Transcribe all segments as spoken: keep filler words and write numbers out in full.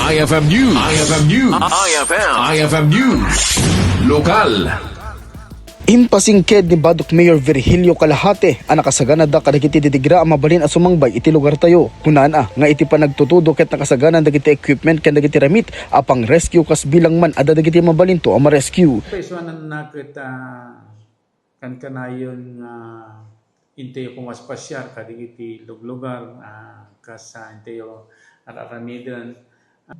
I F M News. I F M News. I F M. I F M News. Lokal. Impasingked ni Badoc Mayor Virgilio Calajate a nakasaganada kadagiti didigra a mabalin a sumangbay iti lugartayo. Kunana nga iti panagtutudo ket nakasaganan dagiti equipment ken dagiti ramit a pang-rescue kas bilang man adda dagiti mabalinto a ma-rescue. Paisuananna ket, ah, kankanayon nga intayo kumaspasiar kadagiti luglugar, ah, kas, ah, intayo ar-aramiden.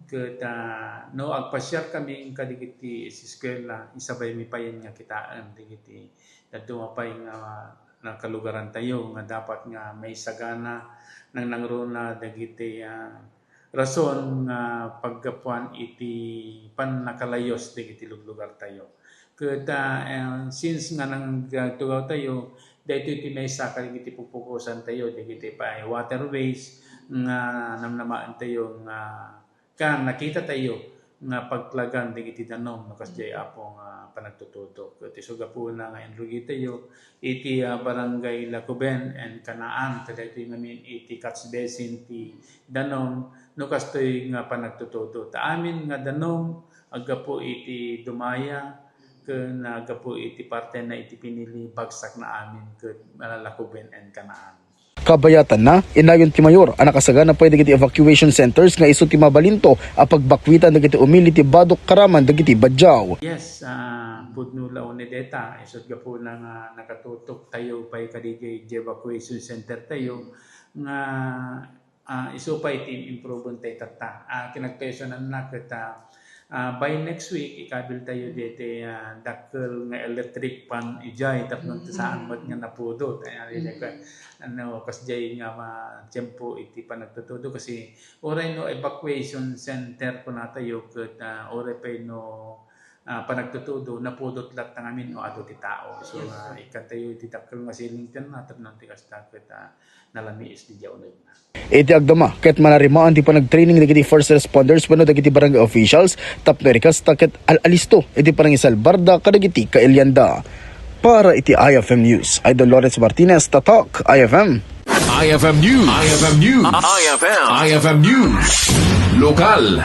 Ket, ah, no agpasiarkami kadagiti eskuela, isabay mi payen nga kitaen dagiti dadduma pay nga nakalugarantayo nga dapat nga maisagana nangnangruna dagiti, ah, rason nga paggapuan iti pannakalayus dagiti luglugartayo. Ket, ah, eh, since nga nagtugawtayo, daytoy ti maysa kadagiti pupukosantayo, dagiti pay waterways nga namnamaentayo nga kan nakitatayo nga pagtlagan dagiti danum no kasdiay, Apo, nga panagtutudo. Ket isu gapuna nga inrugitayo iti, ah, Barangay Lacuben and Canaan, kadaytoy ngamin iti catch basin ti danum no kastoy nga panagtutudo. Ta amin nga danum aggapu iti dumaya ken aggapu iti partena iti pinili, bagsakna amin ket, ah, Lacuben and Canaan. Kabayatanna, inayon ti mayor a nakasagana pay dagiti evacuation centers nga isu ti mabalinto a pagbakwitan dagiti umili ti Badoc karaman dagiti Badiao. Yes, ah, pudno la unay dayta, isut gapuna nga nakatutok tayo pay kadagiti evacuation center tayo nga, ah, isu pay ti improven tayo tatta. Ah, kinagpaisananna ket, ah, ah, by next week, ikabil tayo daytoy, ah, dakkel nga electric fan idiay tapno ti saan met nga napudot. Ay, ano, kasdiay nga ma-, tiempo iti panagtutudo kasi uray no evacuation center kunatayo ket, ah, uray pay no, ah, panagtutudo, napudot latta ngamin no adu ti tao. So, ah, ikkantayo iti dakkel nga ceiling fan tapno ti kasta ket, ah, nalamiis diay unegna. Iti agdama, ket manarimaan ti panagtraining dagiti first responders wenno dagiti barangay officials tapno iti kasta ket al-alisto iti panangisalbarda kadagiti kailianda. Para iti I F M News, Idol Lawrence Martinez, Tatak, I F M. I F M News. I F M News. I F M. I F M News. Lokal.